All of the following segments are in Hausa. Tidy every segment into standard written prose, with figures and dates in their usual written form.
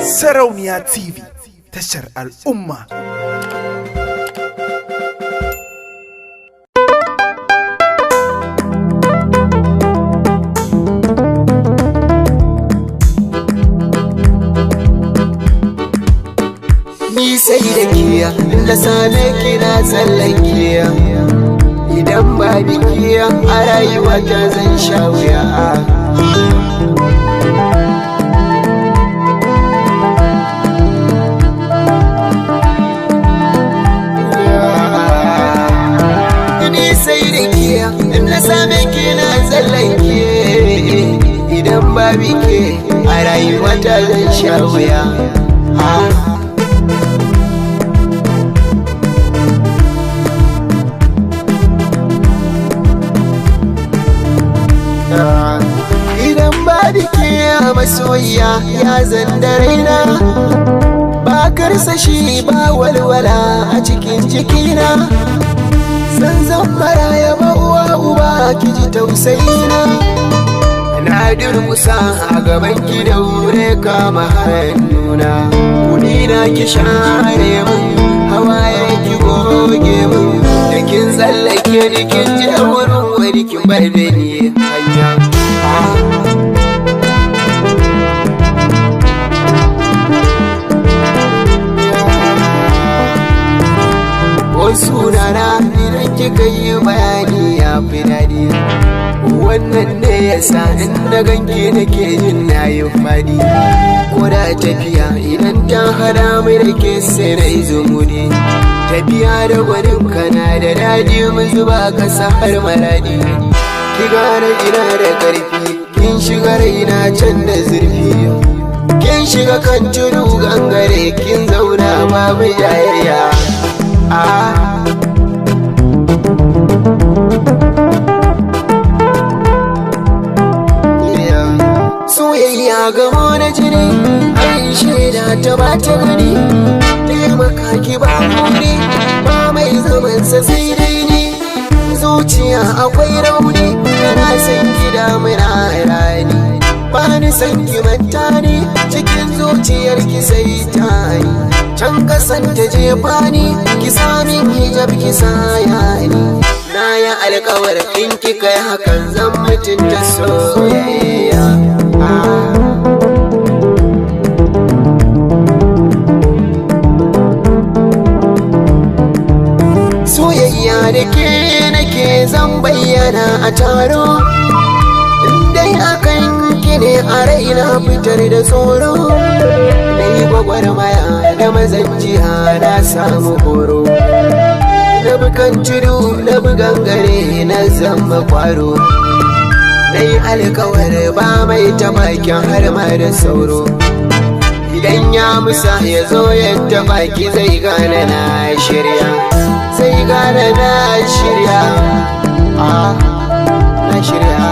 Sarauniya TV, tashar al'umma. Ni sai da kiya na same ki na tsallake, idan ba bikiya a rayuwa ta zan sha wuya. Ni sai da kiya na same ki na tsallake, idan ba biki a rayuwa ta zan sha wuya. Idan ba biki a masoyiya ya zanda raina, ba karsashi ba walwala a cikin jikina. Zanzan maraya ba uwa uba ki ji tausayina. Na durkusa a gaban ki da wure kama hannuna. Kudi na ki share min, hawaye ki goge min. Da kin tsallake ni kin je wurin wani kin bar da ni hanya. Sunana idan kika yi bayani ya fi daɗi. Wannan ne yasa in na ganki nake jin na yi faɗi. Ko da tafiya idan ta hada mai da ke sai na yi zumudi. Tafiya da gwanin kana da daɗi, mu zuba kasa har maradi. Ki gane ina da ƙarfi, kin shiga raina can da zurfi. Kin shiga kan tudu gangare, kin zauna babu jayayya. Soyayya gamo na jini, ai shaida ta ba ta gani. Taimaka ki ba kuri, ba mai zaman sa sai dai ni. Zuciya akwai rauni, yana son ki damuna rani. Ba ni son ki manta ni, cikin zuciyar ki sai tani. Can kasan ta jefa ni, ki sami hijab ki saya ni. Na yi alkawar in kika yi hakan zan mutunta soyayya. Soyayya da ke nake zan bayyana a taro. Dai akan ki ne a raina fitar da tsoro. Na yi gwagwarmaya da mazanjiya na samu horo. Na bukan tudu na gangare na zama kwaro. Na yi alkawar ba mai tabakin har ma da sauro. Idan ya musa ya zo ya tabaki zai gane na shirya. Zai gane na shirya. Ah, na shirya.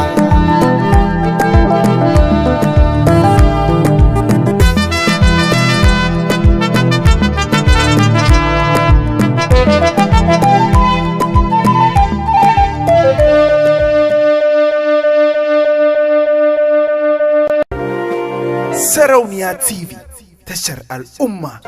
Sarauniya TV, tashar al'umma.